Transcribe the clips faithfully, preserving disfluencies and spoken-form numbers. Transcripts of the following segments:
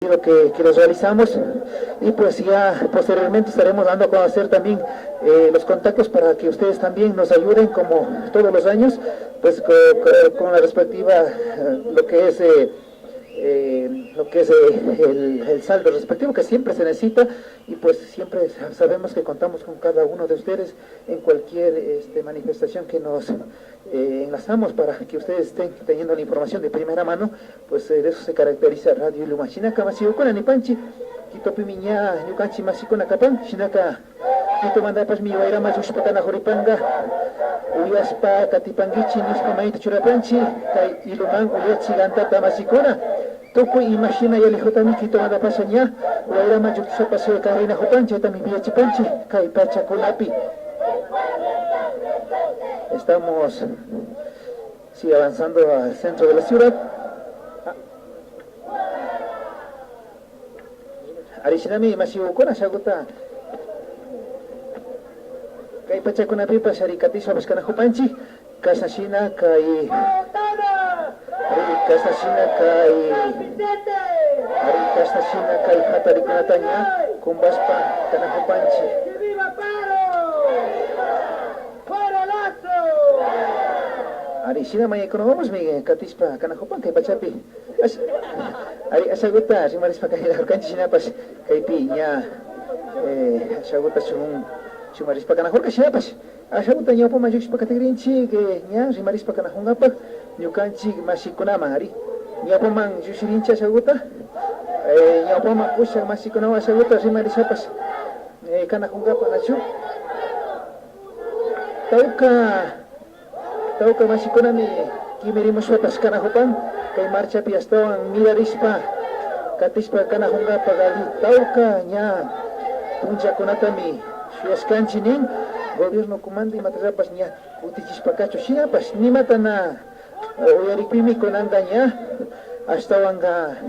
que, que los realizamos y pues ya posteriormente estaremos dando a conocer también eh, los contactos para que ustedes también nos ayuden como todos los años, pues co- co- con la respectiva, eh, lo que es, eh, eh, lo que es eh, el, el saldo respectivo que siempre se necesita y pues siempre sa- sabemos que contamos con cada uno de ustedes en cualquier este, manifestación que nos eh, enlazamos para que ustedes estén teniendo la información de primera mano, pues eh, de eso se caracteriza Radio Ilumán. Shinaka mashikuna nipanchi, Quitopimi ña ñukanchi mashikuna kapan, shinaka Quitomandapashmi wayrama llushpa kanajuripanka, uyashpa katipankichi nishpa mayta churapanchi, kay Ilumán uyachi antata mashikuna. Tukuy imashina yalijutami Quitomandapasha ña wayrama llukshapash karinajupan, chaytami viachipanchi kay pachakunapi. Estamos, sigue avanzando al centro de la ciudad. Ari shinami mashikuna ashaguta kay pachakunapipash ari katishpapash kanajupanchi. Kashna shina kay, ari kashna shina kay, ari kashna shina kay hatarikunata ña kumbashpa kanajupanchi. Ari shina mañakunawanpashmi katishpa kanajupan kay pachapi. Ash- ari ashaguta rimarishpa kanajurkanchi shinapash kaypi ña eh, ashaguta shun shumarishpa kanajurka shinapash ashaguta ñawpaman llukshishpa katigrinchi ña rimarishpa kanajungapak ñukanchi mashikunaman ari ñawpaman llukshirinchi ashaguta eh, ñawpaman pushak mashikunawan ashaguta rimarishapash eh, kanajungapak nachu. Tawka Tawka mashikunami kimirimushpapash kanajupan kay marchapi ashtawan mirarishpa katishpa kanajungapak ali tawka ña punllakunatami shuyashkanchi nin gobiernokumanta imatallapash ña kutichishpa kachun shinapash nimata na uyarikpimi kunanka ña ashtawanka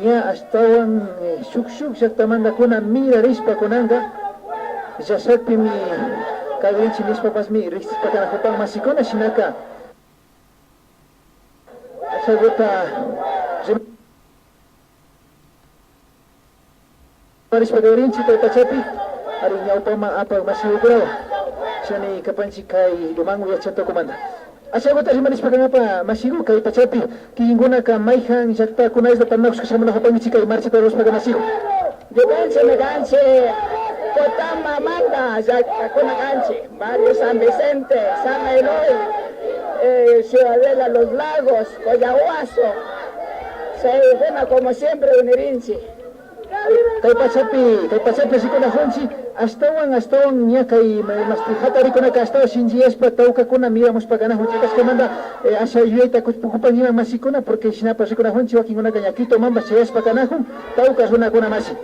ña ashtawan eh, shuk shuk llaktamanta kuna mirarishpa kunanka llashakpimi kagrinchi nishpapashmi riksishpa kanajupan mashikuna shinaka ashaguta rimarishpa kagrinchi kay pachapi ari ñawpaman apak mashikukunawan shani kapanchi kay lumangu yachatukumanta. Ashaguta rimarishpa kangapa mashigu kay pachapi kikinkunaka mayjan llaktakunayta tantanakushka shamunajupankichi kay marchata rushpaka mashigu. Ñukanchimi kanchi Cotamamanta llaktakuna kanchi, barrio San Vicente, San Eloy, eh, Ciudadela, Los Lagos, Collahuaso, chaykuna como siempre unirinchi. Kay pachapi kay pachapi rikunajunchi ashtawan ashtawan ña kay mashti hatarikunaka ashtawan shinchiyashpa tawkakuna miramushpa kanajunchi kashkamanta asha yuyayta kuchpukupan ima mashikuna porque shinapash rikunajunchi wakinkunaka ña Quitomanpash chayashpa kanajun tawka runakuna mashi.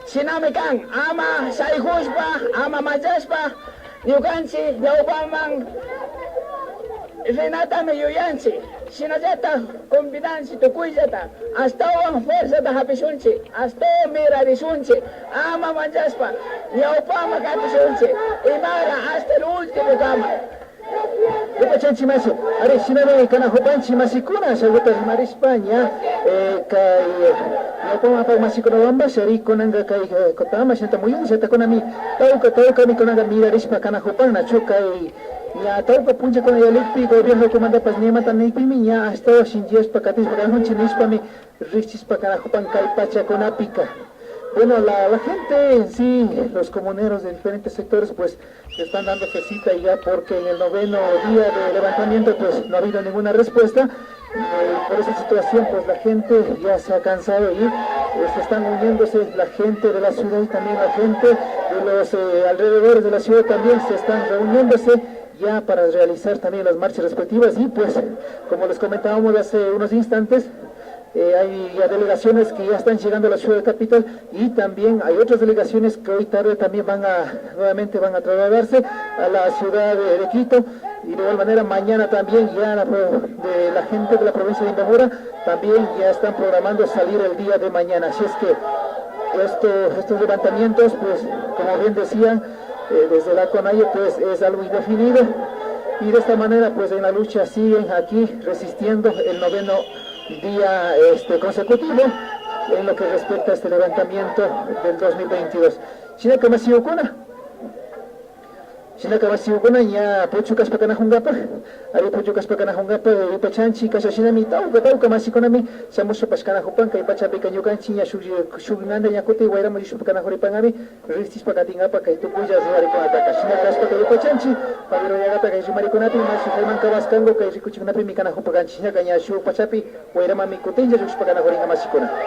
Shinami kan ama shaykushpa ama manchashpa ñukanchi ñawpaman rinatami yuyanchi. Shinallata convidanchi tukuyllata ashtawan fuerzata hapishunchi ashtawan mirarishunchi ama manchashpa ñawpaman katishunchi imara hasta el ultimokama. Yupaychanchi mashi ari shinami kanajupanchi mashikuna ashaguta rimarishpa ña eh, kay ñawpaman apak mashikunawanpash ari kunanka kay eh, kutama shinata muyun shitakunami tawka tawkami kunanka mirarishpa kanajupan nachu kay ña tawka punchakuna yalikpi gobiernokumantapash nimata nikpimi ña ashtawan shinchiyashpa katishpa kanajunchi nishpami rikchishpa kanajupan kay pachakunapika. Bueno, la, la gente en sí, los comuneros de diferentes sectores, pues se están dando esa cita ya porque en el noveno día de levantamiento, pues no ha habido ninguna respuesta. Eh, por esa situación, pues la gente ya se ha cansado y eh, se están uniéndose la gente de la ciudad y también la gente de los eh, alrededores de la ciudad también se están reuniéndose ya para realizar también las marchas respectivas y pues, como les comentábamos hace unos instantes, eh, hay ya delegaciones que ya están llegando a la ciudad capital y también hay otras delegaciones que hoy tarde también van a, nuevamente van a trasladarse a la ciudad de, de Quito y de igual manera mañana también ya la, de la gente de la provincia de Imbabura también ya están programando salir el día de mañana. Así es que esto, estos levantamientos, pues como bien decían, eh, desde la CONAIE, pues es algo indefinido. Y de esta manera, pues en la lucha siguen aquí resistiendo el noveno día este, consecutivo. En lo que respecta a este levantamiento del dos mil veintidós. Shinaka mashikuna, shinaka mashikuna ña puchu kashpa kanakunkapa, ari puchu kashpa kanakunkapa, yupaychanchik kasha shinami tawka, tawka mashikunami shamushpapash kanakupan kay pachapika ñukanchik ña shuk, shukmanta ña kutin wayraman rishpa kanakuripankami, riksishpa katinkapa kay tukuylla rurarikunataka. Shina kashpaka yupaychanchik, Javier Oyagata kay rimarikunapi, mashi Germán Cabascango kay rikuchikunapimi kanakupa kanchik, shinaka ña shuk pachapi wayramanmi kutinlla llukshishpa kanakurinka mashikuna.